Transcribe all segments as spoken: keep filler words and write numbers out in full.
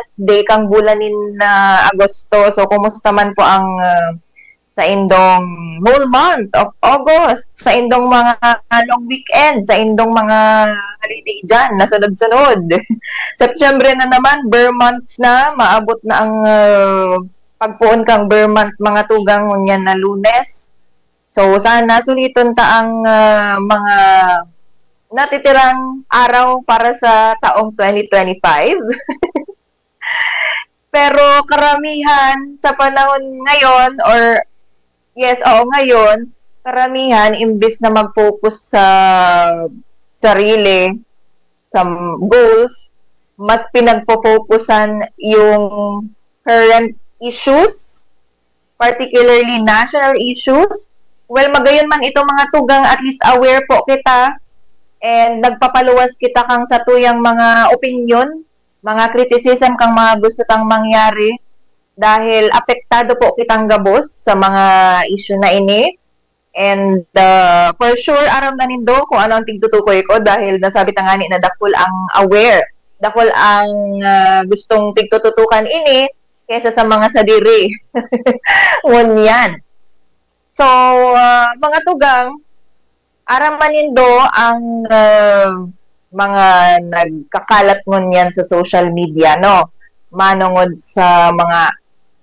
last day kang bulan nin, ah, Agosto. So, kumusta man po ang, ah, sa indong whole month of August, sa indong mga long weekend, sa indong mga holiday dyan, nasunod-sunod. Setyembre na naman, ber months na, maabot na ang, ah, pagpoon kang ber month, mga tugang, ngunyan na Lunes. So, sana suliton ta ang, ah, mga natitirang araw para sa taong twenty twenty-five. Pero karamihan sa panahon ngayon, or yes, oo, ngayon, karamihan, imbis na mag-focus sa sarili, sa goals, mas pinagpo-focusan yung current issues, particularly national issues. Well, magayon man itong mga tugang, at least aware po kita and nagpapaluwas kita kang satuyang mga opinyon, mga criticism kang mga gusto tang mangyari, dahil apektado po kitang gabos sa mga issue na ini. And, ah, for sure, aram na nindo kung ano ang tigtutukoy ko, dahil nasabi ta ngani na dakul ang aware, dakul ang, ah, gustong tigtututukan ini kaysa sa mga sadiri. Ngunyan. So, ah, mga tugang, aram man nindo ang, ah, mga nagkakalat ngunyan sa social media, no? Manongod sa mga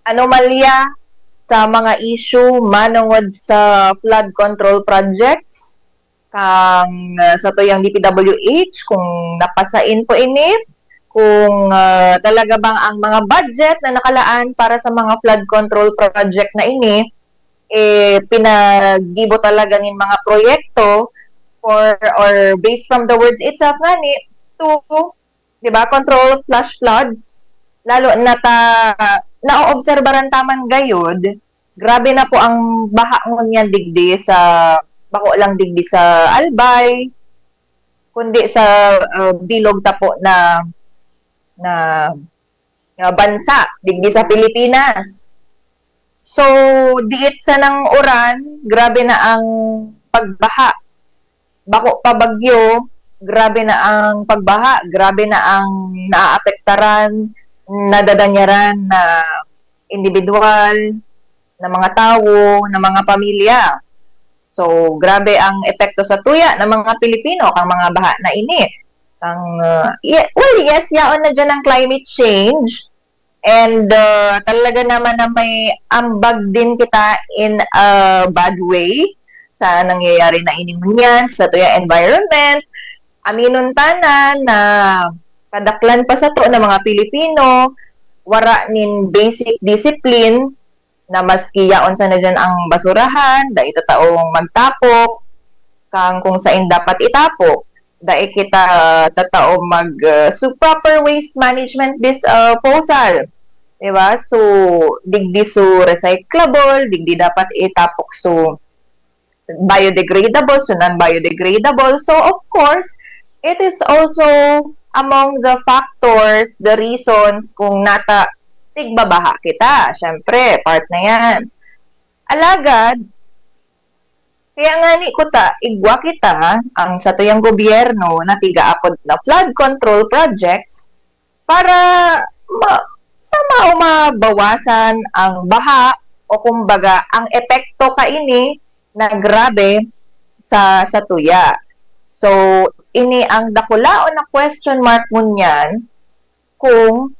anomalya, sa mga issue manongod sa flood control projects, kang, ah, satuyang D P W H, kung napasain po ini, kung, ah, talaga bang ang mga budget na nakalaan para sa mga flood control project na ini, eh, pinaggibo talaga nin mga proyekto for, or based from the words itself ngani, to, di ba, control flash floods. Lalo na ta, naoobserbaran ta man gayod, grabe na po ang baha ngunyan digdi sa, bako lang digdi sa Albay, kundi sa, ah, bilog ta po na, na, na bansa, digdi sa Pilipinas. So, diit sanang uran, grabe na ang pagbaha. Bako pa bagyo, grabe na ang pagbaha, grabe na ang naaapektaran, nadadanyaran na indibidwal, na mga tawo, na mga pamilya. So, grabe ang epekto sa tuya ng mga Pilipino, kang mga baha na ini. Ang, uh, ye-, well, yes, yaon na dyan ang climate change. And, uh, talaga naman na may ambag din kita in a bad way sa nangyayari na ini ngunyan, sa tuya environment. Aminon ta na, na kadaklan pa sato na mga Pilipino, wara nin basic discipline na maski yaon sana dyan ang basurahan, dai ta taong magtapok, kang kung sain dapat itapok. Dai kita tatao mag, uh, so proper waste management disposal. Di ba? So, digdi so recyclable, digdi dapat itapok so biodegradable, so non-biodegradable. So, of course, it is also among the factors, the reasons kung nata tigbabaha kita. Siyempre, part na yan. Alagad, kaya ngani kuta, igwa kita, ang satuyang gobyerno na tigaapod na flood control projects para ma-, somehow mabawasan ang baha o kumbaga ang epekto kaini na grabe sa, sa tuya. So, ini ang dakulaon na question mark ngunyan kung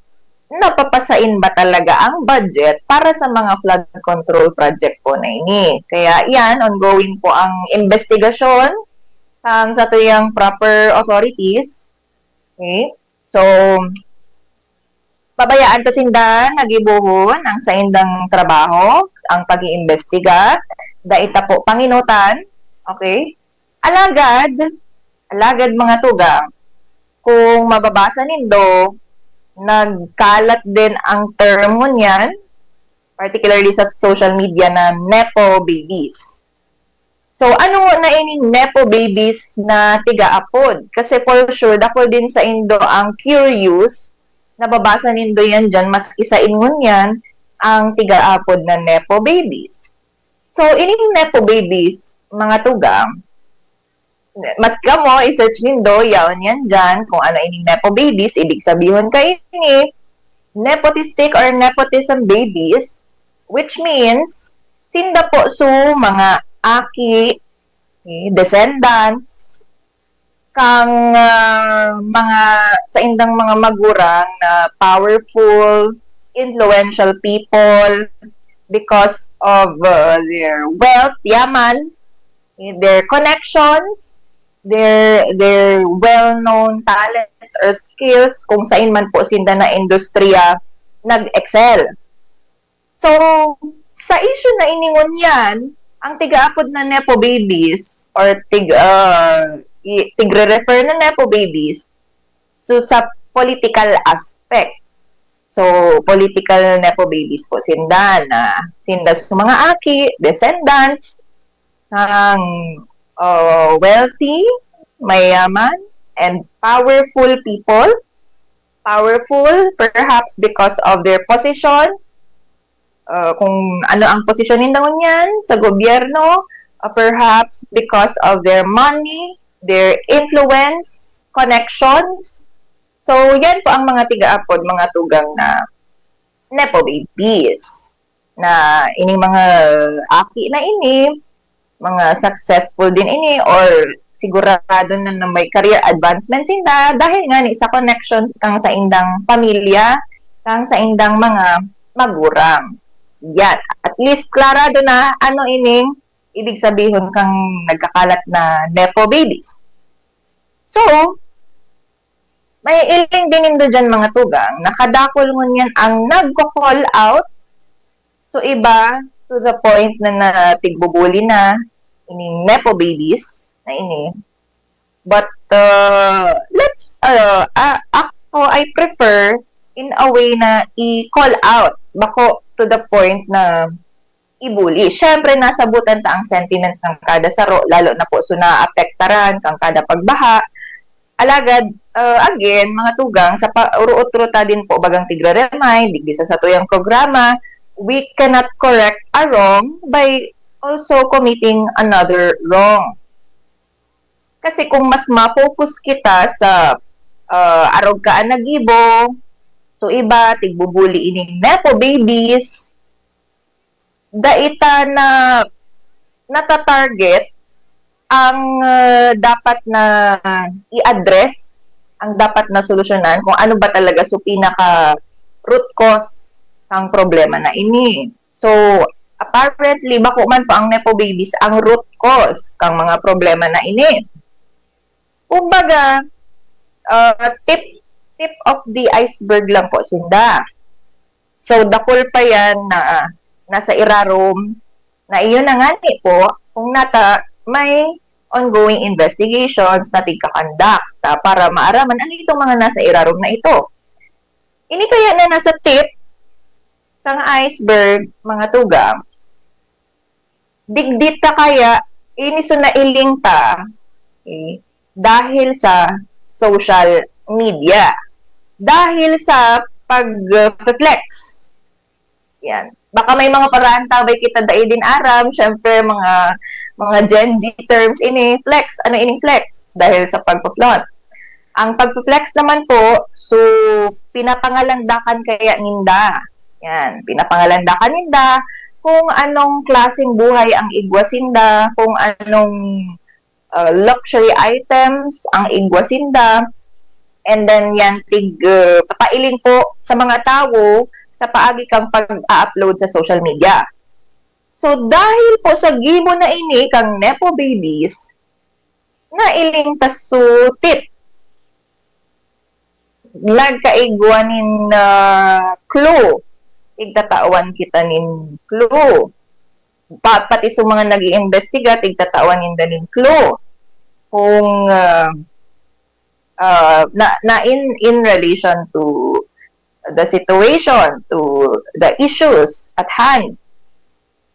napapasain ba talaga ang budget para sa mga flood control project po na ini. Kaya yan, ongoing po ang investigasyon ng satuyang proper authorities. Okay? So, pabayaan ta sinda na gibohon ang saindang trabaho, ang pag-iimbestiga. Dai ta po panginutan. Okay? Alagad, alagad, mga tugang, kung mababasa nindo, nagkalat din ang term ngunyan, particularly sa social media, na nepo babies. So, ano na ining nepo babies na tigaapod? Kasi for sure, dakul din saindo ang curious, nababasa nindo yan dyan, maski sain ngunyan ang tigaapod na nepo babies. So, ining nepo babies, mga tugang, mas kamo, i-search nindo, yaon yan dyan, kung ano ining nepo babies, ibig sabihon kaini, nepotistic or nepotism babies, which means sinda po su mga aki, okay, descendants, kang, ah, mga, sa indang mga magurang na powerful, influential people because of, ah, their wealth, yaman, their connections, their, their well-known talents or skills, kung sain man po sinda na industriya nag-excel. So, sa issue na ini ngunyan, ang tigaapod na nepo babies or tig-, ah, i-, tigre-refer na nepo babies, so sa political aspect. So, political nepo babies po sinda na sinda sa mga aki, descendants, ng, ah, wealthy, mayaman, and powerful people. Powerful, perhaps because of their position, ah, kung ano ang posisyon ninda ngunyan sa gobyerno, ah, perhaps because of their money, their influence, connections. So, yan po ang mga tigaapod, mga tugang na nepo babies, na ining mga aki na ini, mga successful din ini, or sigurado na, na may career advancement sinda dahil nga ni sa connections kang sa indang pamilya, kang sa indang mga magurang. Yan. At least, klarado na ano ining ibig sabihon kang nagkakalat na nepo babies. So, may iling din nindo dyan, mga tugang, na kadakul ngunyan ang nagko-call out. So, iba, to the point na, na tigbubuli na, ining nepo babies na ini. But, uh, let's, uh, a-, ako, I prefer in a way na i-call out. Bako to the point na ibuli. Siyempre, nasabutan ta ang sentiments ng kada saro, lalo na po so naapektaran kang kada pagbaha. Alagad, uh, again, mga tugang, sa pa-, uro-otro ta din po bagang tigre-remind, digdi sa satuyang programa, we cannot correct a wrong by also committing another wrong. Kasi kung mas ma-focus kita sa, ah, arog ka an nagibo, so iba, tigbubuli ining nepo babies, dai ta na nata-target ang, ah, dapat na i-address, ang dapat na solusyonan, kung ano ba talaga so pinaka root cause ng problema na ini. So, apparently, bako man po ang nepo babies ang root cause kang mga problema na ini. Kumbaga, ah, tip, tip of the iceberg lang po sinda. So, dakul pa yan na, ah, nasa irarom, na iyon na ngani po, kung nata may ongoing investigations na tigka-conduct, ah, para maaraman ano itong mga nasa irarom na ito. Ini kaya na nasa tip kang iceberg, mga tugang, digdi ta kaya, ini so nailing ta, okay, dahil sa social media. Dahil sa pag-flex. Yan. Baka may mga paraan ta bay kita dai din aram. Siyempre, mga, mga Gen Z terms ini, flex. Ano ining flex? Dahil sa pagpa-flaunt. Ang pagpa-flex naman po, so, pinapangalandakan kaya ninda. Yan, pinapangalandakan ninda kung anong klaseng buhay ang igwa sinda, kung anong, ah, luxury items ang igwa sinda. And then yan, tig, ah, papailing po sa mga tawo sa paagi kang pag-a-upload sa social media. So, dahil po sa gibo na ini kang nepo babies, nailing ta so tip. Nagkaigwa nin, ah, clue. Tigtatawan kita nin clue. Pa-, pati sa mga nag-iimbestiga, tigtatawan ninda nin clue. Kung, ah, ah, na, na in, in relation to the situation, to the issues at hand.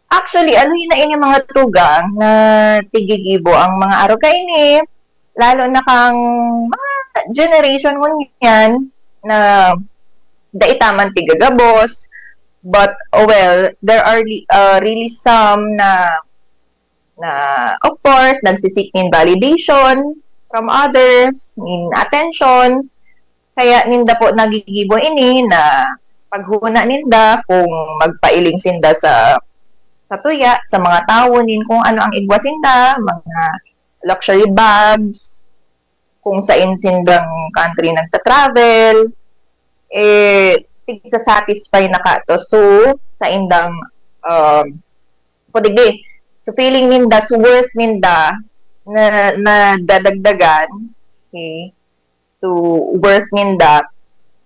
Actually, ano yun na ini mga tugang na tigigibo ang mga arog kaini, lalo na kang mga generation ngunyan na dai ta man tigagabos, but, oh, well, there are li-, uh, really some na, na, of course, nagsisik nin validation from others, nin attention, kaya ninda po nagigibo ini na paghuna ninda kung magpailing sinda sa, sa tuya, sa mga tawo nin kung ano ang igwa sinda, mga luxury bags, kung sain sindang country nagta-travel, eh, tigsa-satisfy na kato. So, saindang, um, kundi, so feeling ninda, so worth ninda na, na dadagdagan, okay? So, worth ninda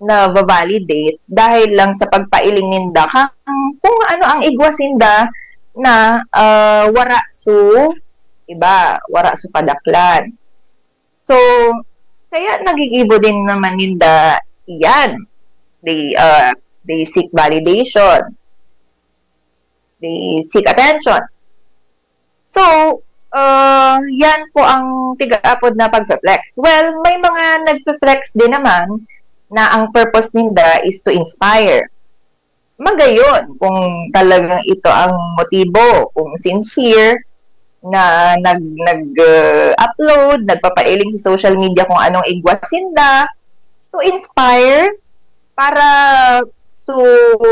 na validate dahil lang sa pagpailing ninda kang kung ano ang igwa sinda na, ah, wara so iba, wara so kadaklan. So, kaya nagigibo din naman ninda iyan. They, ah, they seek validation. They seek attention. So, ah, yan po ang tigaapod na pagpe-flex. Well, may mga nagpe-flex din naman na ang purpose ninda is to inspire. Magayon kung talagang ito ang motibo, kung sincere na nag-, nag-, ah, upload, nagpapailing sa social media kung anong igwa sinda, to inspire para so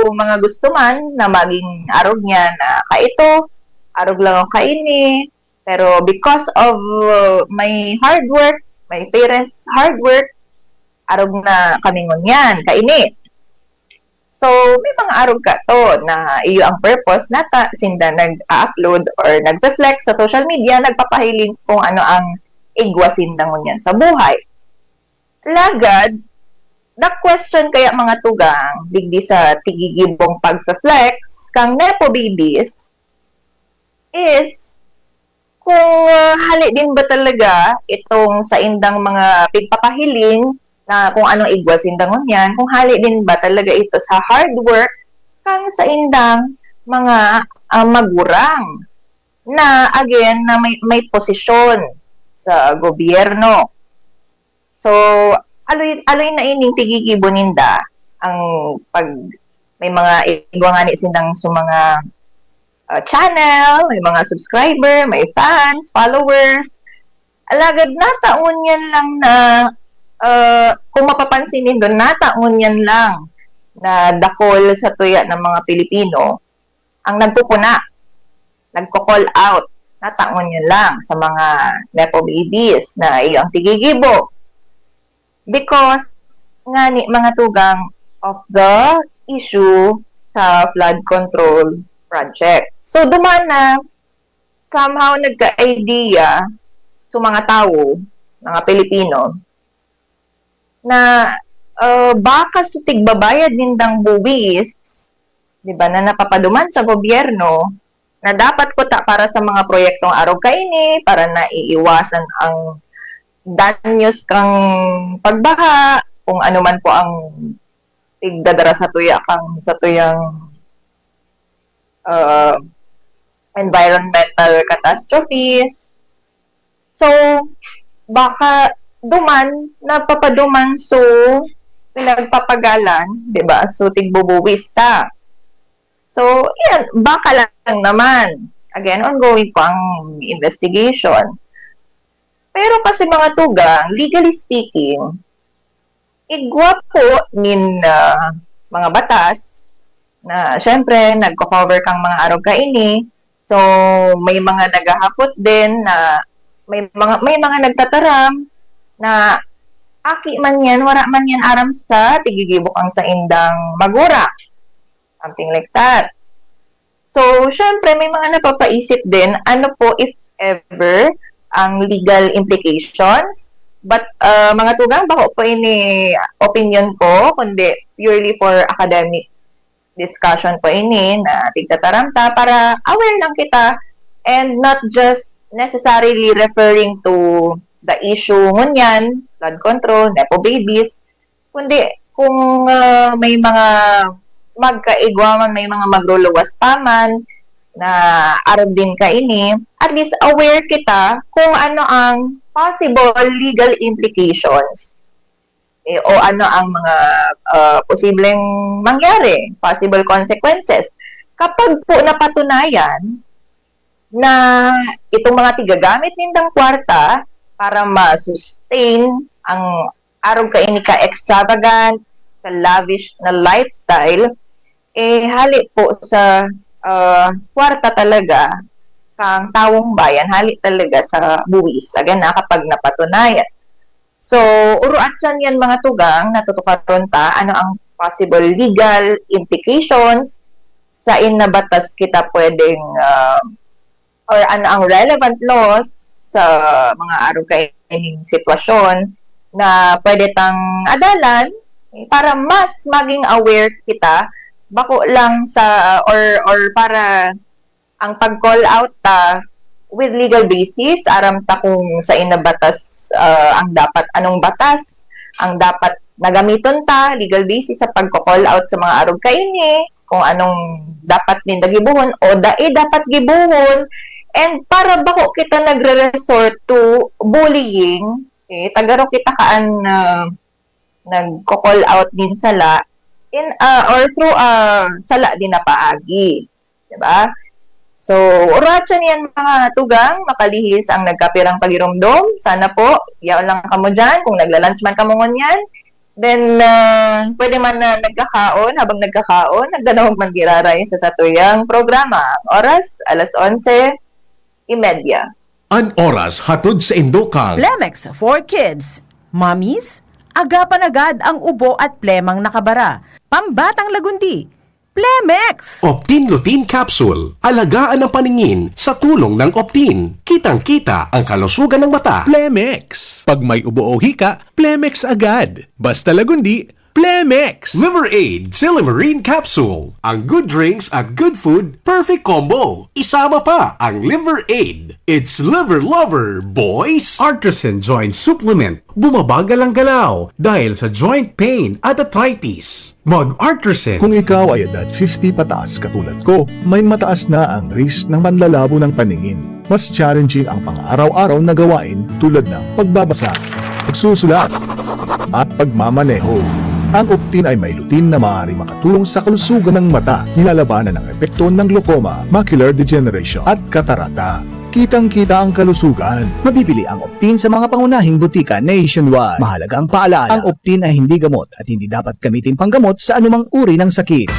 mga gusto man na maging arog niya na kaito, arog lang ako kaini, pero because of, uh, my hard work, my parents' hard work, arog na kami ngunyan, kaini. So, may mga arog kato na iyo ang purpose, nata sinda nag-a-upload or nagpe-flex sa social media, nagpapahiling kung ano ang igwa sinda ngunyan sa buhay. Lagad, the question kaya, mga tugang, digdi sa tigigibong pagpe-flex kang nepo babies is kung, ah, hali din ba talaga itong saindang mga pigpapahiling na kung anong igwa sinda ngunyan, kung hali din ba talaga ito sa hard work kang saindang mga, ah, magurang na, again, na may, may posisyon sa gobyerno. So, aloy, aloy na ining tigigibo ninda ang pag, may mga igwa ngani sindang sa mga, ah, channel, may mga subscriber, may fans, followers. Alagad nata ngunyan lang na, ah, kung mapapansin nindo, nata ngunyan lang na dakul sa tuya ng mga Pilipino ang nagpupuna, nagko-call out, nata ngunyan lang sa mga nepo babies na iyo ang tigigibo. Because ngani, mga tugang, of the issue sa flood control project. So, duman na somehow nagka-idea sa mga tawo, mga Pilipino, na, ah, baka sa tigbabayad nindang buwis, di ba, na napapaduman sa gobyerno, na dapat kuta para sa mga proyektong arog kaini, para naiiwasan ang danyos kang pagbaha, kung ano man po ang tigdadara sa tuya kang, sa tuyang, ah, environmental catastrophes. So, baka duman, napapaduman, so, pinagpapagalan, di ba? So, tigbubuwis ta. So, yan, baka lang naman. Again, ongoing pa ang investigation. Pero kasi, mga tugang, legally speaking, igwa po nin, ah, mga batas na, syempre, nagko-cover kang mga arog kaini. So, may mga naghahapot din na may mga, may mga nagtataram na aki man yan, wara man yan aram sa tigigibo kang saindang magurang. Something like that. So, syempre, may mga napapaisip din, ano po, if ever, ang legal implications? But, ah, mga tugang, bako po ini opinion ko, kundi purely for academic discussion po ini na tigtataram ta para aware lang kita and not just necessarily referring to the issue ngunyan, flood control, nepo babies, kundi kung, ah, may mga magkaigwa man, may mga magruluwas pa man na arog din kaini, at least aware kita kung ano ang possible legal implications, eh, o ano ang mga, ah, posibleng mangyari, possible consequences. Kapag po napatunayan na itong mga tigagamit nindang kwarta para ma-sustain ang arog kaini ka extravagant, ka-lavish na lifestyle, eh, hali po sa, ah, kwarta talaga kang tawong bayan, hali talaga sa buwis, again na, kapag napatunayan. So, uruan sa niyan mga tugang, natutukaron ta, ano ang possible legal implications, sain na batas kita pwedeng, ah, or ano ang relevant laws sa mga arog kaining sitwasyon na pwede tang adalan para mas maging aware kita, bako lang sa, or, or para ang pag-call out ta with legal basis, aram ta kung sain na batas, ah, ang dapat, anong batas ang dapat na gamiton ta, legal basis sa pagko-call out sa mga arog kaini, kung anong dapat ninda gibohon o dai dapat gibohon, and para bako kita nagre-resort to bullying, okay? Ta garo kita kaan, ah, nagko-call out nin sala in, ah, or through, ah, sala din na paagi. Diba? So, uruan sa niyan mga tugang, makalihis ang nagkapirang pagiromdom. Sana po, yaon lang kamo diyan kung nagla-lunch man kamo ngunyan. Then, ah, pwede man na nagkakaon, habang nagkakaon, nagdadangog man giraray sa satuyang programa. Ang oras, alas onse y media. An oras hatod saindo kan Plemex for Kids. Mommies, agapan agad ang ubo at plemang nakabara. Pambatang lagundi, Plemex! Optin Lutein Capsule. Alagaan ang paningin sa tulong ng Optin. Kitang-kita ang kalusugan ng mata. Plemex. Pag may ubo o hika, Plemex agad. Basta lagundi, Plemex! Liver Aid Silymarin Capsule. Ang good drinks at good food, perfect combo. Isama pa ang Liver Aid. It's Liver Lover, boys! Artisan Joint Supplement. Bumabagal ang galaw dahil sa joint pain at arthritis. Mag-Artisan. Kung ikaw ay edad fifty pataas katulad ko, may mataas na ang risk ng panlalabo ng paningin. Mas challenging ang pang-araw-araw na gawain tulad ng pagbabasa, pagsusulat, at pagmamaneho. Ang Optin ay may lutein na maaaring makatulong sa kalusugan ng mata, nilalabanan ang epekto ng glaucoma, macular degeneration, at katarata. Kitang-kita ang kalusugan. Mabibili ang Optin sa mga pangunahing butika nationwide. Mahalagang paalala, ang Optin ay hindi gamot at hindi dapat gamitin panggamot sa anumang uri ng sakit.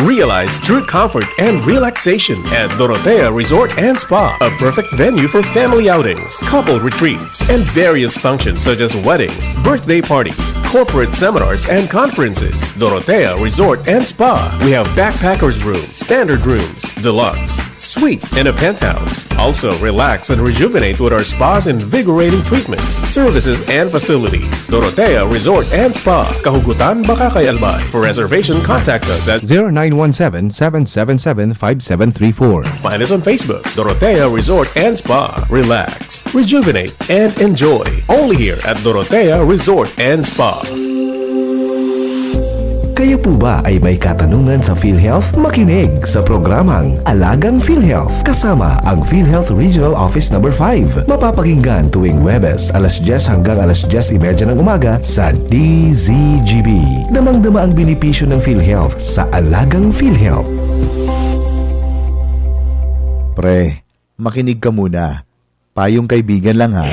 Realize true comfort and relaxation at Dorotea Resort and Spa, a perfect venue for family outings, couple retreats, and various functions such as weddings, birthday parties, corporate seminars, and conferences. Dorotea Resort and Spa. We have backpackers room, standard rooms, deluxe, suite, and a penthouse. Also, relax and rejuvenate with our spa's invigorating treatments, services, and facilities. Dorotea Resort and Spa, Kahugutan, Bacacay, Albay. For reservation, contact us at zero nine one seven, seven seven seven, five seven three four. Find us on Facebook, Dorotea Resort and Spa. Relax, rejuvenate, and enjoy. Only here at Dorotea Resort and Spa. Kayo po ba ay may katanungan sa PhilHealth? Makinig sa programang Alagang PhilHealth kasama ang PhilHealth Regional Office Number five. Mapapakinggan tuwing Huwebes, alas dyes hanggang alas dyes y media ng umaga sa D Z G B. Damang-dama ang benepisyo ng PhilHealth sa Alagang PhilHealth. Pre, makinig ka muna. Payong kaibigan lang, ha.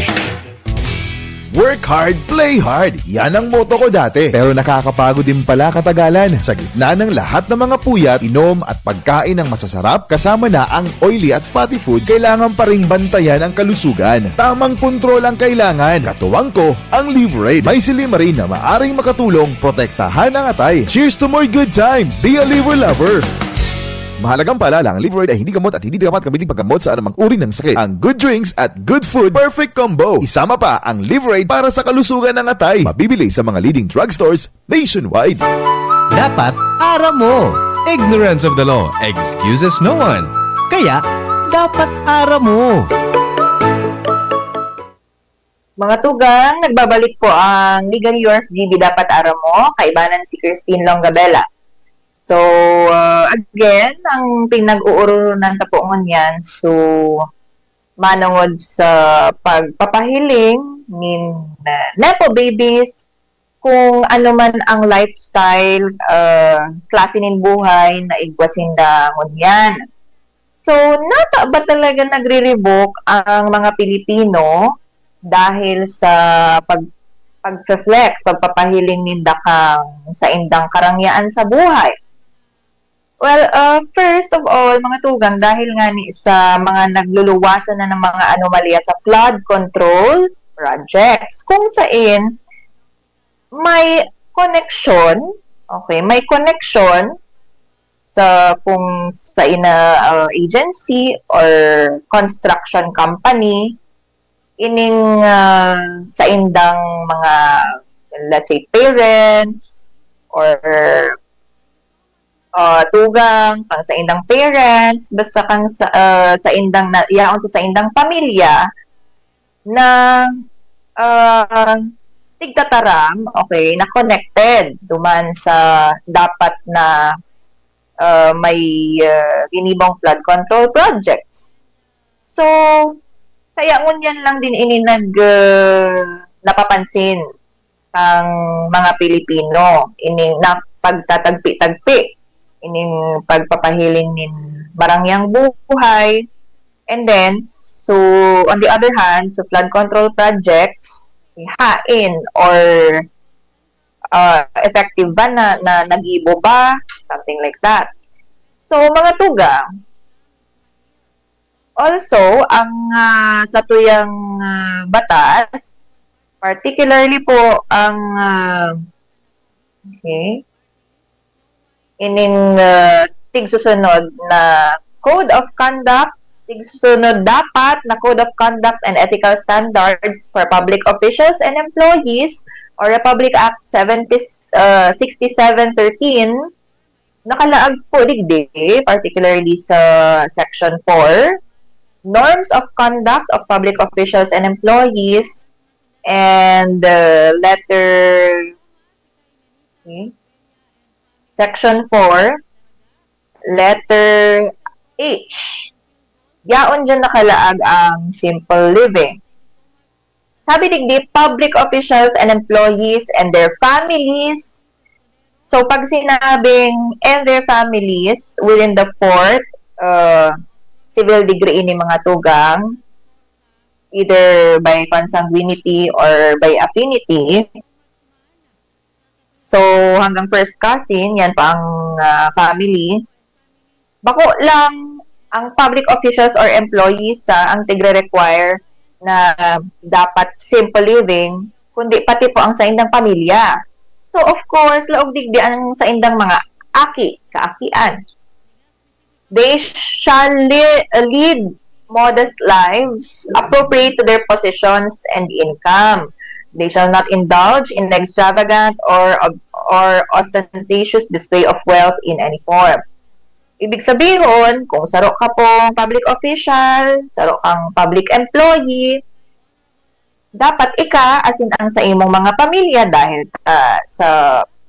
Work hard, play hard. Yan ang motto ko dati. Pero nakakapagod din pala katagalan. Sa gitna ng lahat ng mga puyat, inom at pagkain ng masasarap, kasama na ang oily at fatty foods, kailangan pa ring bantayan ang kalusugan. Tamang kontrol ang kailangan. Katuwang ko, ang Liver Aid. May silymarin na maaring makatulong protektahan ang atay. Cheers to more good times! Be a Liver Lover! Mahalagang paalala, ang Liver Aid ay hindi gamot at hindi dapat gamitin paggamot sa anumang uri ng sakit. Ang good drinks at good food, perfect combo. Isama pa ang Liver Aid para sa kalusugan ng atay. Mabibili sa mga leading drugstores nationwide. Dapat aram mo. Ignorance of the law excuses no one. Kaya, dapat aram mo. Mga tugang, nagbabalik po ang Legal Yours G B Dapat Aram Mo, kaibanan si Christine Longabella. So, uh, again, ang pinag-uurunan ta po ngunyan, so, manongod sa pagpapahiling nin, uh, nepo babies, kung ano man ang lifestyle, uh, klase nin buhay na igwa sinda ngunyan. So, nata ba talaga nagre-revoke ang mga Pilipino dahil sa pag-, pag-flex, pagpapahiling ninda kang saindang karangyaan sa buhay? Well, uh, first of all, mga tugang, dahil nga ni sa mga nagluluwasan na ng mga anomalya sa flood control projects, kung sain may connection, okay, may connection sa kung sa ina uh, agency or construction company ining uh, sa indang mga, let's say, parents or uh, tugang, kang sa indang parents, basta kang sa, uh, sa indang na, yaon sa, sa indang pamilya na uh, tigtataram, okay, na connected duman sa dapat na uh, may uh, ginibong flood control projects. So, kaya ngunyan lang din ini nag uh, napapansin ang mga Pilipino, ining na pagtatagpi-tagpi, ining pagpapahiling nin marangyang buhay. And then, so, on the other hand, so flood control projects, hain or uh, effective ba na, na nagibo ba, something like that. So, mga tugang, also, ang uh, sa tuyang uh, batas, particularly po ang uh, okay, ining uh, tigsusunod na Code of Conduct, tigsusunod dapat na Code of Conduct and Ethical Standards for Public Officials and Employees or Republic Act seventy, uh, sixty-seven thirteen, nakalaag po digdi, particularly sa Section four, Norms of Conduct of Public Officials and Employees, and uh, letter okay. Section four, letter H. Yaon dyan nakalaag ang simple living. Sabi digdi, public officials and employees and their families. So, pag sinabing and their families within the fourth uh, civil degree ini mga tugang, either by consanguinity or by affinity. So, hanggang first cousin, yan pa ang uh, family. Bako lang ang public officials or employees sa ang tigre-require na dapat simple living, kundi pati po ang saindang pamilya. So, of course, laog digdi ang saindang mga aki, kaakian. They shall li- lead modest lives appropriate to their positions and income. They shall not indulge in extravagant or or ostentatious display of wealth in any form. Ibig sabihon, kung saro ka pong public official, saro kang public employee, dapat ika asin ang sa imong mga pamilya dahil uh, sa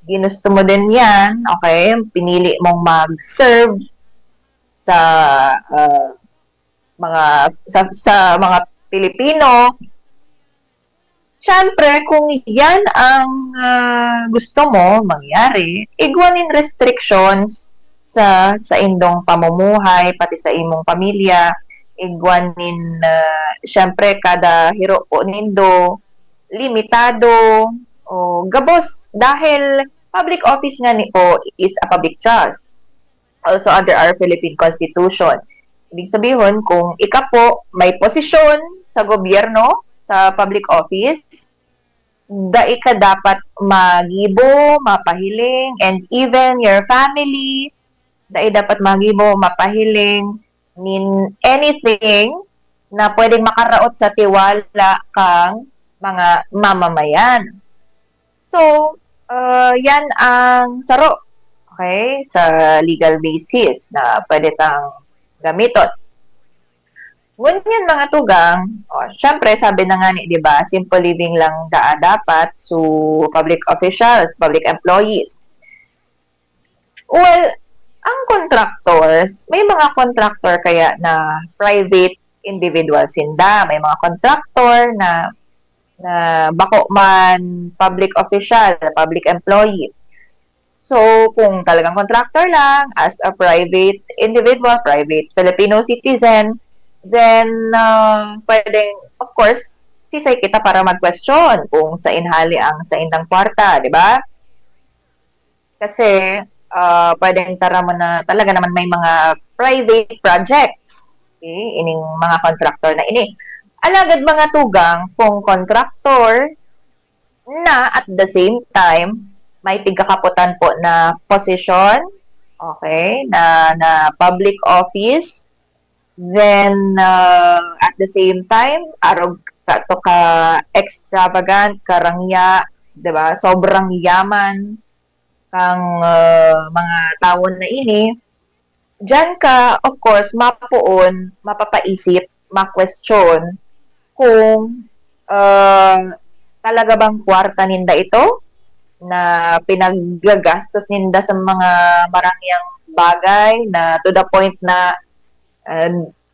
ginusto mo din yan, okay? Pinili mong mag-serve sa uh, mga sa, sa mga Pilipino. Siyempre, kung yan ang uh, gusto mo mangyari, igwa nin restrictions sa sa indong pamumuhay, pati sa imong pamilya, igwa nin uh, siyempre kada hiro po nindo limitado o gabos dahil public office nga ni po is a public trust, also under our Philippine Constitution. Ibig sabihin, kung ika po may posisyon sa gobyerno, sa public office, dai ka dapat magibo, mapahiling, and even your family, dai dapat magibo, mapahiling, mean anything na pwedeng makaraot sa tiwala kang mga mamamayan. So, uh, yan ang saro, okay, sa legal basis na pwede tang gamiton. Ngunyan, mga tugang, oh, syempre, sabi na nga ni, di ba, simple living lang daa dapat, so public officials, public employees. Well, ang contractors, may mga contractor kaya na private individual sinda, may mga contractor na na bako man public official, public employee. So, kung talagang contractor lang, as a private individual, private Filipino citizen, then uh, pwedeng, of course, sisay kita para mag-question kung sain hali ang saindang kwarta, di ba? Kasi, ah, pwedeng taramon na talaga naman may mga private projects, okay, ining mga contractor na ini. Alagad, mga tugang, kung contractor na, at the same time, may pigkakapotan po na posisyon, okay, na, na public office, then, ah, at the same time, arog ka to ka extravagant, karangya, di ba? Sobrang yaman kang, ah, mga tawo na ini. Diyan ka, of course, mapoon, mapapaisip, ma-question kung, ah, talaga bang kwarta ninda ito na pinaggagastos ninda sa mga marangyang bagay na to the point na, ah,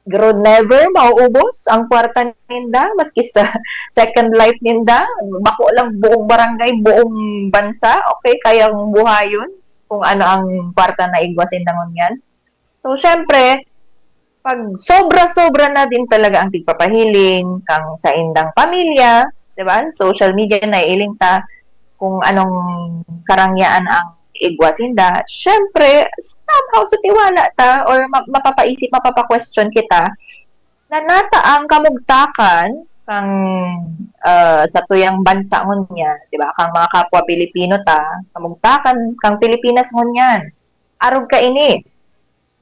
garo never mauubos ang kwarta ninda, maski sa second life ninda, bako lang buong barangay, buong bansa, okay, kayang buhayon kung ano ang kwarta na igwa sinda ngunyan. So, syempre, pag sobra-sobra na din talaga ang tigpapahiling kang saindang pamilya, di ba? Social media, naiiling ta kung anong karangyaan ang igwa sinda. Syempre, somehow, sa tiwala ta or ma-, mapapaisip, mapapa-question kita na nata ang kamugtakan kang, ah, satuyang bansa ngunyan, di ba? Kang mga kapwa Pilipino ta, kamugtakan kang Pilipinas ngunyan. Arog kaini.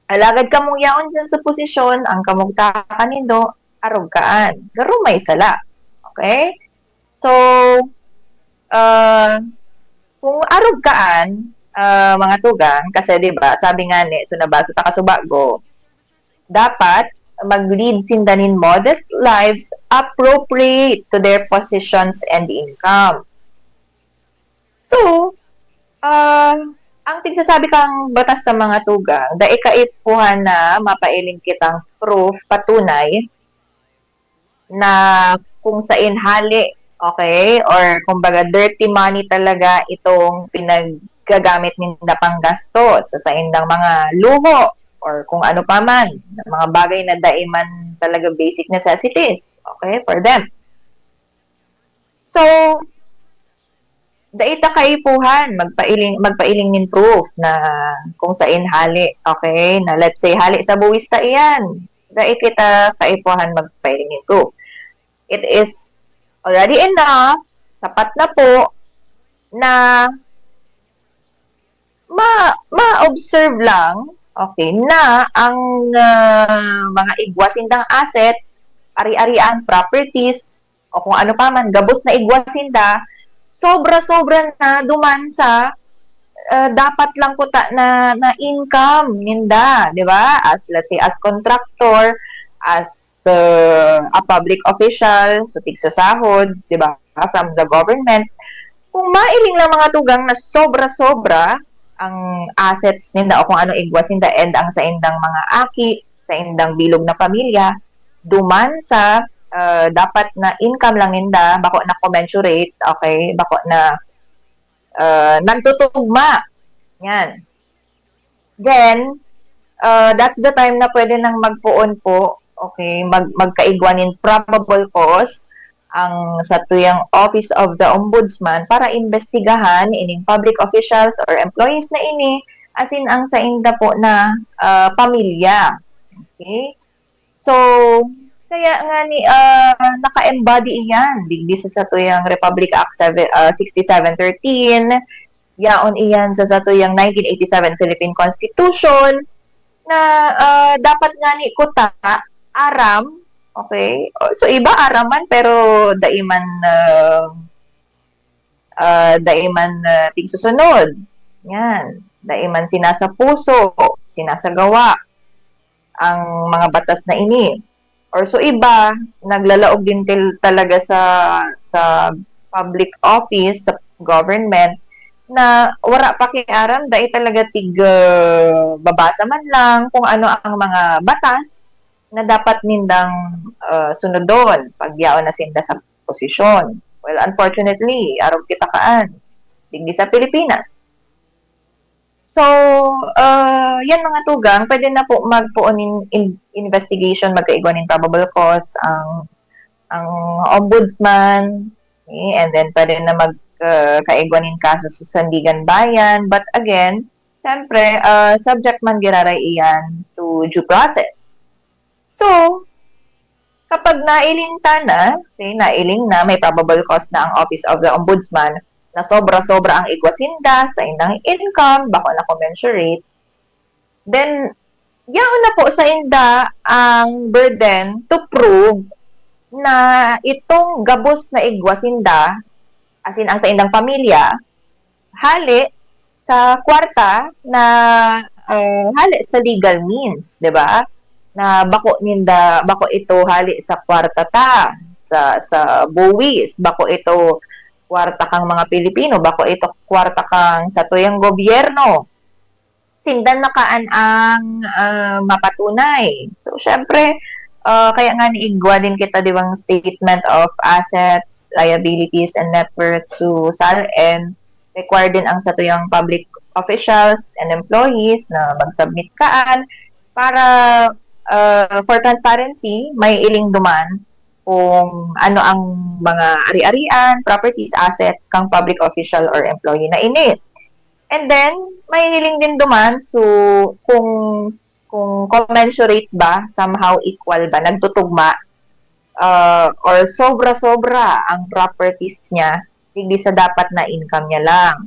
Alagad kamong yaon diyan sa posisyon, ang kamugtakan nindo, arog kaan. Garo may sala. Okay? So, ah, kung arog kaan, ah, mga tugang, kasi, di ba, sabi nga ni, so, nabasa ta kasubago, dapat mag-lead sinda nin modest lives appropriate to their positions and income. So, ah, ang tigsasabi kang batas sa mga tugang, dai kaipuhan na mapailing kitang proof, patunay, na kung sain hali, okay? Or kumbaga, dirty money talaga itong pinaggagamit ninda panggastos sa saindang mga luho or kung ano pa man, na mga bagay na dai man talaga basic necessities, okay, for them. So, dai ta kaipuhan magpailing, magpailing nin proof na kung sain hali, okay? Na let's say, hali sa buwis ta iyan. Dai kita kaipuhan magpailing nin proof. It is already enough, sapat na po, na ma-, ma-observe lang, okay, na ang, ah, mga igwa sindang assets, ari-arian, properties, o kung ano pa man, gabos na igwa sinda, sobra-sobra na duman sa, ah, dapat lang kuta na, na income ninda, di ba? As, let's say, as contractor, as, ah, a public official, so tigsasahod, di ba, from the government. Kung mailing lang mga tugang na sobra-sobra ang assets ninda o kung ano igwa sinda and ang saindang mga aki, saindang bilog na pamilya, duman sa, ah, dapat na income lang ninda, bako na commensurate, okay? Bako na, ah, nagtutugma. Yan. Then, ah, that's the time na pwede nang magpoon po, okay, mag-, magkaigwa nin probable cause ang satuyang Office of the Ombudsman para imbestigahan ining public officials or employees na ini, asin ang sainda po na, ah, pamilya. Okay? So, kaya nga ni, ah, naka-embody iyan digdi sa satuyang Republic Act seven, ah, sixty-seven thirteen, yaon iyan sa satuyang nineteen eighty-seven Philippine Constitution na, ah, dapat nga ni kuta, aram, okay? O, so, iba aram man, pero dai man, ah, ah, dai man, ah, tigsusunod. Yan. Dai man sinasapuso, sinasagawa ang mga batas na ini. Or so iba, naglalaog din til-, talaga sa, sa public office, sa government, na wara pakiaram, dai talaga tig, ah, babasa man lang kung ano ang mga batas na dapat nindang, ah, sunodon pag yaon na sinda sa posisyon. Well, unfortunately, arog kita kaan, digdi sa Pilipinas. So, ah, yan mga tugang, pwede na po magpoon nin in-, investigation, magkaigwa nin probable cause ang, ang ombudsman, eh, and then pwede na mag, ah, kaigwa nin kaso sa Sandiganbayan. But again, syempre, ah, subject man giraray iyan to due process. So, kapag nailing ta na, okay, nailing na, may probable cause na ang Office of the Ombudsman na sobra-sobra ang igwa sinda sa indang income, bako na commensurate, then, yaon na po sa inda ang burden to prove na itong gabos na igwa sinda, as in, ang sa indang pamilya, hali sa kwarta na, ah, hali sa legal means, di ba? Na bako ninda, bako ito hali sa kwarta ta, sa, sa buwis, bako ito kwarta kang mga Pilipino, bako ito kwarta kang satuyang gobyerno. Sinda na kaan ang, ah, mapatunay. So, syempre, ah, kaya nga niigwa din kita, di bang, statement of assets, liabilities, and net worth. So, SALN, required din ang satuyang public officials and employees na mag-submit kaan para, ah, for transparency, may iling duman kung ano ang mga ari-arian, properties, assets kang public official or employee na ini. And then, may hiling din duman, so kung, kung commensurate ba, somehow equal ba, nagtutugma, ah, or sobra-sobra ang properties niya, digdi sa dapat na income niya lang.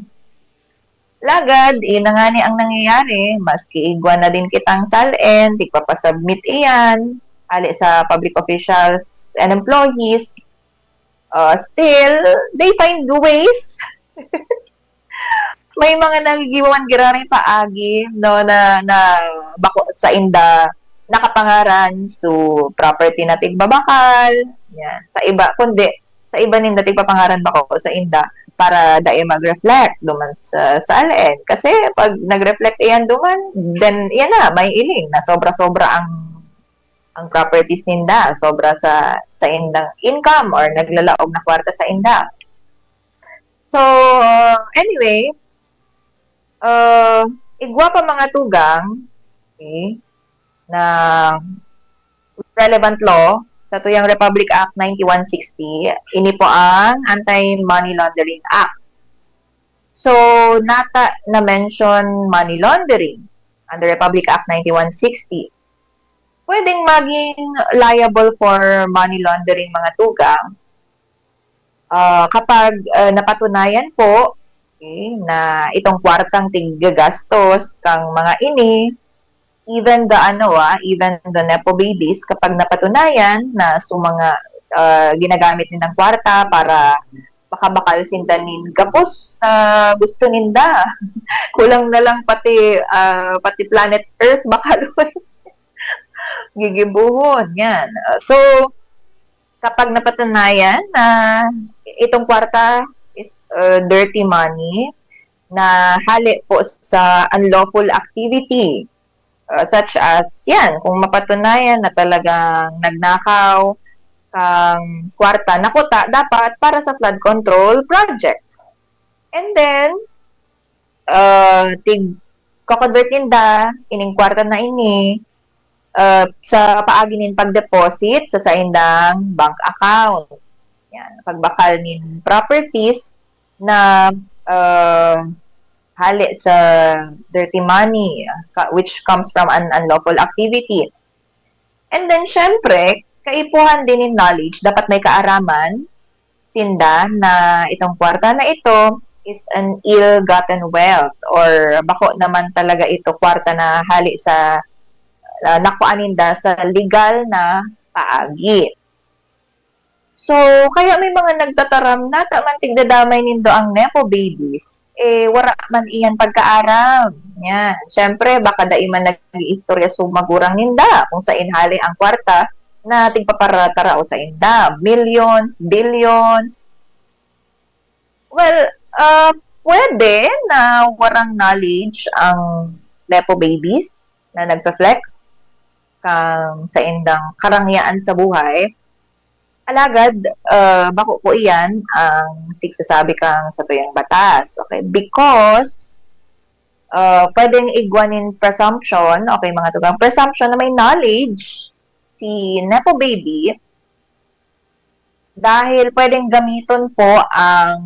Lagad, yun na nga ni ang nangyayari, maski igwa na din kitang SALN, tigpapasubmit iyan, hali sa public officials and employees, ah, still, they find ways. May mga nagigiwan giraray paagi, no, na, na bako sa inda nakapangaran, so property na tigbabakal, yan. Sa iba, kundi, sa iba ninda tigpapangaran bako sa inda para dai mag-reflect duman sa, sa SALN. Kasi pag nag-reflect iyan duman, then, yan na, may iling na sobra-sobra ang, ang properties ninda, sobra sa, sa indang income or naglalaog na kwarta sa inda. So, anyway, ah, igwa pa mga tugang, okay, na relevant law, satuyang Republic Act ninety-one sixty, ini po ang Anti-Money Laundering Act. So, nata na-mention money laundering under Republic Act ninety-one sixty. Pwedeng maging liable for money laundering mga tugang, ah, kapag, ah, napatunayan po, okay, na itong kwartang tiggagastos kang mga ini, even the ano, ah, even the nepo babies, kapag napatunayan na su mga, ah, ginagamit nilang kwarta para makabakal sinda nin gabos na gusto ninda. Kulang na lang pati, ah, pati planet Earth bakalon. Gigibohon, yan. Ah, so, kapag napatunayan na itong kwarta is, ah, dirty money na hali po sa unlawful activity, ah, such as, yan, kung mapatunayan na talagang nagnakaw kang kwarta na kuta dapat para sa flood control projects. And then, ah, tig-, ko-convert ninda ining kwarta na ini, ah, sa paagi nin pag-deposit sa saindang bank account. Yan, pagbakal nin properties na, ah, hali sa dirty money, ka-, which comes from an unlawful activity. And then, syempre, kaipuhan din nin knowledge, dapat may kaaraman sinda na itong kwarta na ito is an ill-gotten wealth or bako naman talaga ito kwarta na hali sa, ah, nakuha ninda sa legal na paagi. So, kaya may mga nagtataram na, "Ta man tigdadamay nindo ang nepo babies, eh, wara man iyan pagkaaram." Yan. Siyempre, baka dai man nag-iistorya sa magurang ninda kung sain hali ang kwarta na tigpaparataraw sa inda. Millions, billions. Well, ah, pwede na warang knowledge ang nepo babies na nagpe-flex kang saindang karangyaan sa buhay. Alagad, ah, bako po iyan ang tigsasabi kang satuyang batas, okay? Because, ah, pwedeng igwa nin presumption, okay, mga tugang, presumption na may knowledge si nepo baby, Dahil pwedeng gamiton po ang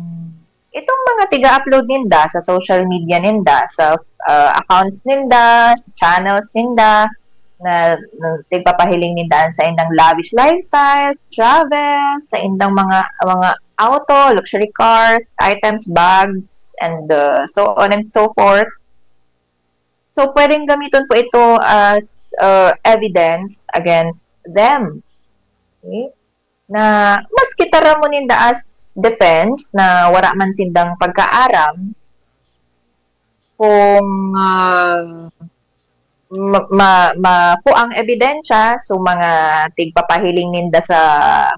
itong mga tiga-upload ninda sa social media ninda, sa, ah, accounts ninda, sa channels ninda, na, na tigpapahiling ninda sa indang lavish lifestyle, travel, sa indang mga, mga auto, luxury cars, items, bags, and, uh, so on and so forth. So, pwedeng gamiton po ito as, uh, evidence against them. Okay? Na maski tara mo ninda as defense na wala man sindang pagkaaram, kung, ah, ma-, ma-, makuang ebidensya, so mga tigpapahiling ninda sa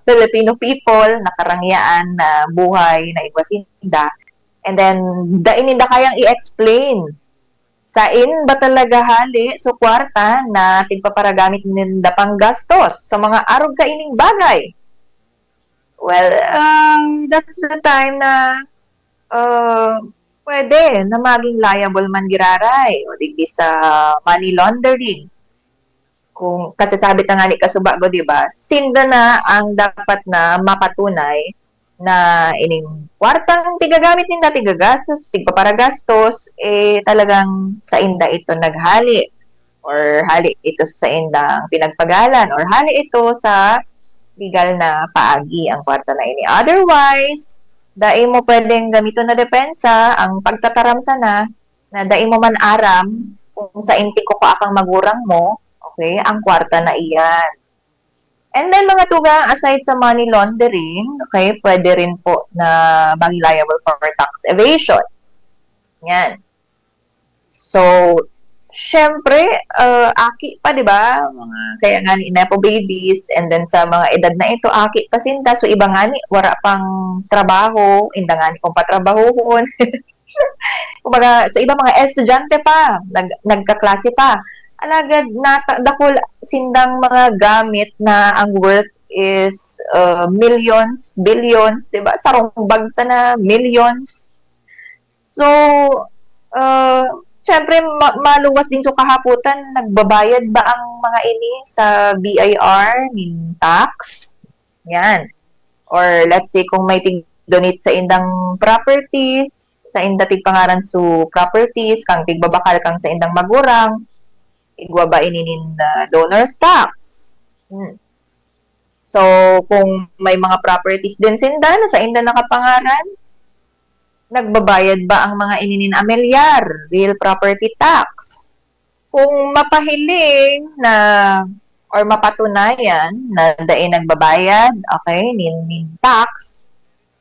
Filipino people na karangyaan na buhay na igwa sinda. And then, dai ninda kayang i-explain sain ba talaga hali so kwarta na tigpaparagamit ninda panggastos sa mga arog kaining bagay. Well, um, that's the time na, uh, pwede na maging liable man giraray o digdi sa money laundering. Kung, kasi sabi ta nga ni kasubago, di ba? Sinda na ang dapat na mapatunay na ining kwartang tigagamit ninda, tigagastos, tigpaparagastos, eh, talagang sainda ito naghali or hali ito sa indang pinagpagalan or hali ito sa legal na paagi ang kwarta na ini. Otherwise, dai mo pwedeng gamiton na depensa ang pagtataram sana na dai mo man aram kung sain tigkukua kang magurang mo, okay, ang kwarta na iyan. And then, mga tugang, aside sa money laundering, okay, pwede rin po na maging liable for tax evasion. Yan. So, syempre, uh, aki pa, di ba? Mga, kaya nga ni nepo babies, and then sa mga edad na ito, aki pa sinda. So, iba nga ni, wala pang trabaho, inda nga ni kung patrabahohon. Kumbaga, sa iba, mga estudyante pa, nag-, nagkaklase pa. Alagad, nata-, dakul sindang mga gamit na ang worth is, uh, millions, billions, di ba? Sarong bag sana, millions. So, uh, syempre, ma-, maluwas din sa kahapotan, nagbabayad ba ang mga ini sa B I R, nin tax? Yan. Or let's say, kung may tig-donate sa indang properties, sa inda tigpangaran su properties, kang tigbabakal kang sa indang magurang, igwa ba ini nin, ah, donor's tax? Hmm. So, kung may mga properties din sinda na sa inda nakapangaran, nagbabayad ba ang mga ini nin amilyar, real property tax? Kung mapahiling na or mapatunayan na dai nagbabayad, okay, nin, nin tax,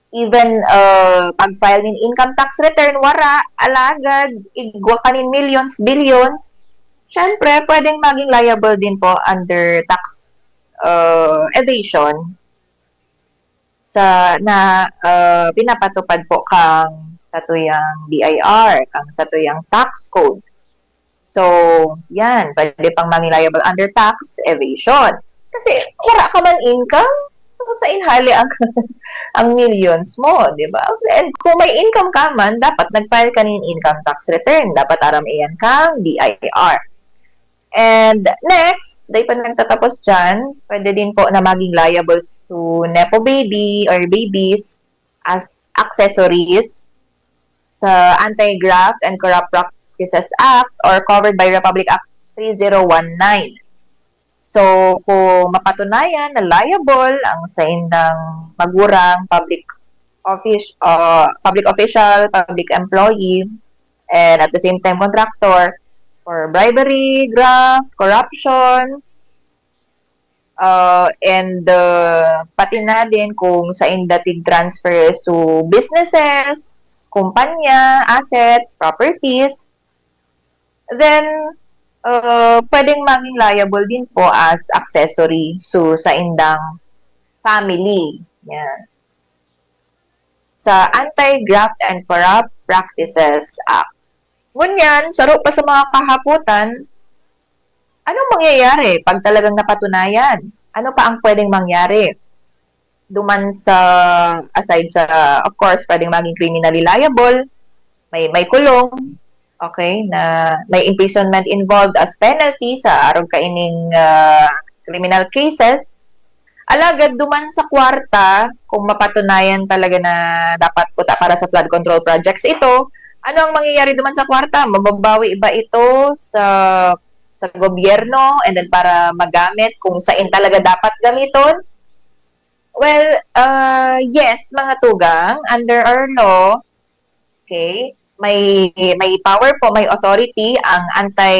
even, uh, pag-file nin income tax return, wara, alagad igwa ka nin millions, billions, syempre, pwedeng maging liable din po under tax, uh, evasion sa, na, uh, pinapatupad po kang satuyang B I R, kang satuyang tax code. So, yan, pwede pang maging liable under tax evasion. Kasi wala ka man income, so sain hali ang, ang millions mo, di ba? And kung may income ka man, dapat nag-file ka nin income tax return. Dapat aram iyan kang B I R. And next, dai pa nagtatapos dyan, pwede din po na maging liable to nepo baby or babies as accessories sa Anti-Graft and Corrupt Practices Act or covered by Republic Act three zero one nine. So, kung mapatunayan na liable ang saindang magurang, public offic-, uh, public official, public employee, and at the same time contractor, for bribery, graft, corruption, uh, and, uh, pati na din kung sainda tig-transfer su businesses, kumpanya, assets, properties, then, uh, pwedeng maging liable din po as accessory su saindang family. Yan. Sa Anti-Graft and Corrupt Practices Act. Ngunyan, saro pa sa mga kahapotan, anong mangyayari pag talagang napatunayan? Ano pa ang pwedeng mangyari? Duman sa, aside sa, of course, pwedeng maging criminally liable, may, may kulong, okay, na may imprisonment involved as penalty sa arog kaining, ah, criminal cases. Alagad duman sa kwarta, kung mapatunayan talaga na dapat kuta para sa flood control projects ito, ano ang mangyayari duman sa kwarta? Mababawi ba ito sa sa gobyerno and then para magamit kung sain talaga dapat gamiton? Well, uh, yes, mga tugang, under our law, okay, may may power po, may authority ang anti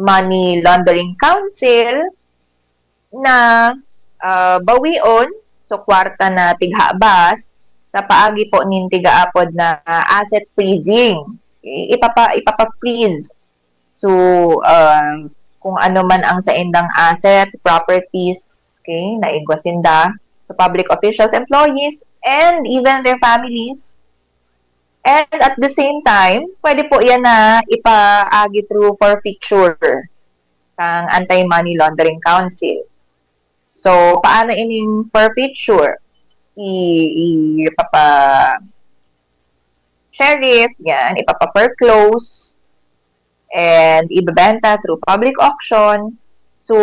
Money Laundering Council na, ah, bawion, so kwarta na tighabas, sa paagi po nin tigaapod na asset freezing. Okay? Ipapa-, ipapa-freeze. So, ah, kung ano man ang saindang asset, properties, okay, na igwa sinda sa public officials, employees, and even their families. And at the same time, pwede po yan na ipaagi through forfeiture kang Anti-Money Laundering Council. So, paano ining forfeiture? I, ipapa-sheriff, yan, ipapa-foreclose, and ibebenta through public auction. So,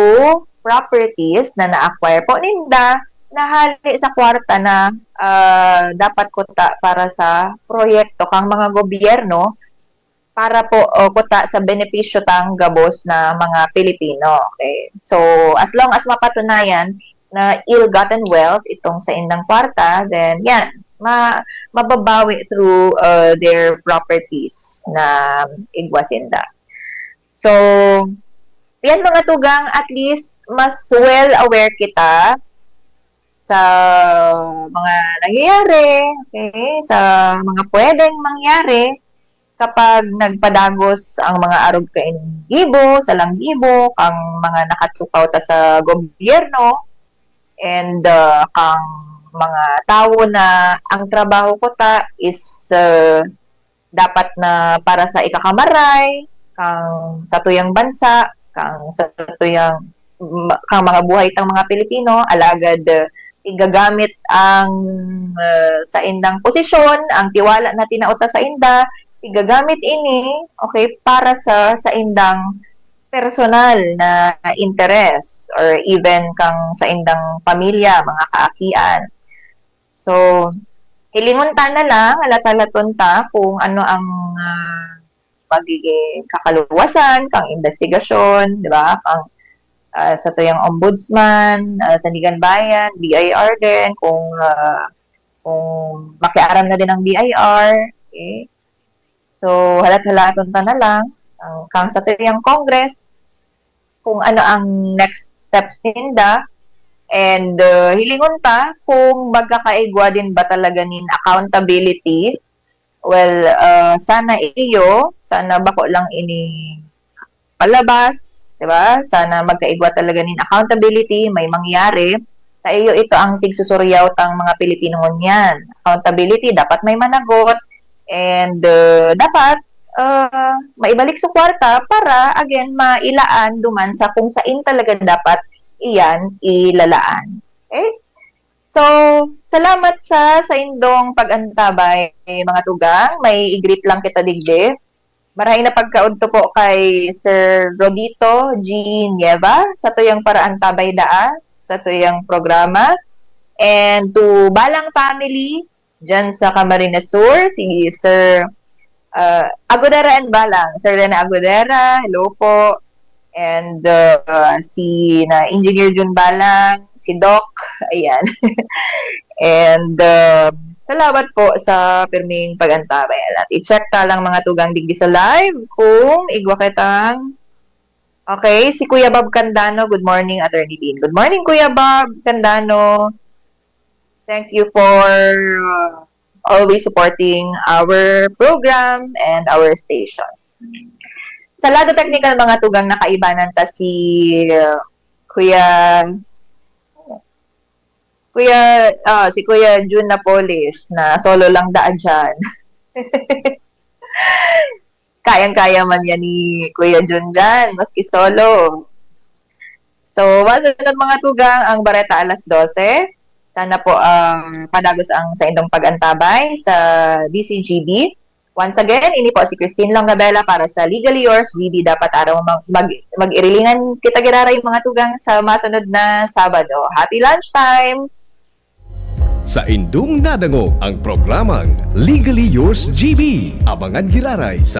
properties na na-acquire po ninda na hali sa kwarta na, ah, dapat kuta para sa proyekto kang mga gobyerno para po, o kuta sa benepisyo tang gabos na mga Pilipino. Okay? So, as long as mapatunayan na ill-gotten wealth itong saindang kwarta, then yan, ma-, mababawi through, uh, their properties na igwa sinda. So, yan mga tugang, at least mas well aware kita sa mga nangyayari, okay? Sa mga pwedeng mangyari kapag nagpadagos ang mga arog kaini gibo, salang gibo, kang mga nakatukaw ta sa gobyerno, and, ah, kang mga tawo na ang trabaho kuta is, ah, dapat na para sa ikakamaray, kang satuyang bansa, kang satuyang, ma-, kang mga buhay tang mga Pilipino, alagad, ah, igagamit ang, ah, saindang posisyon, ang tiwala na tinao ta sainda, igagamit ini, okay, para sa saindang personal na interes or even kang saindang pamilya, mga kaakian. So, hilingon ta na lang, halat-halaton ta kung ano ang, ah, magiging kakaluwasan kang imbestigasyon, di ba? Kang, ah, satuyang ombudsman, ah, Sandiganbayan, B I R din, kung, ah, kung makiaram na din ang B I R, okay? So, halat-halaton ta na lang, ang, kang satuyang Congress, kung ano ang next steps ninda, and, ah, hilingon ta kung magkakaigwa din ba talaga nin accountability. Well, ah, sana iyo, sana bako lang ini palabas, di ba? Sana magkaigwa talaga nin accountability, may mangyari. Sa iyo, ito ang tigsusuryaw tang mga Pilipino ngunyan. Accountability, dapat may managot. And, ah, dapat, ah, maibalik sa kwarta para, again, mailaan duman sa kung sain talaga dapat iyan ilalaan. Okay? So, salamat sa saindong pag-antabay, mga tugang. May i-greet lang kita digdi. Marahay na pagkaudto po kay Sir Rodito G Nieva, satuyang paraantabay daa, satuyang programa. And to Balang family, dyan sa Camarines Sur, si Sir, ah, Agudera and Balang, Sir Rene Agudera, hello po. And, ah, si na Engineer Jun Balang, si Doc, ayan. And, ah, salamat po sa pirming pag-antabay. At i-check ta lang mga tugang digdi sa live kung igwa kitang, okay, si Kuya Bob Candano. Good morning, Attorney Dean. Good morning, Kuya Bob Candano. Thank you for, uh, always supporting our program and our station. Sa lado technical, mga tugang, nakaibanan ta si, uh, Kuya, Kuya, ah, si Kuya Jun Napolis na solo lang daan dyan. Kayang-kaya man yan ni Kuya Jun dyan, maski solo. So, masunod, mga tugang, ang Bareta alas dose. Sana po, um, padagos ang saindong pag-antabay sa D C G B. Once again, ini po si Christine Longabella para sa Legally Yours, G B. Dapat araw mag, mag, mag-irilingan kita giraray, mga tugang, sa masunod na Sabado. Happy lunchtime! Sa indong nadangog ang programang Legally Yours G B. Abangan giraray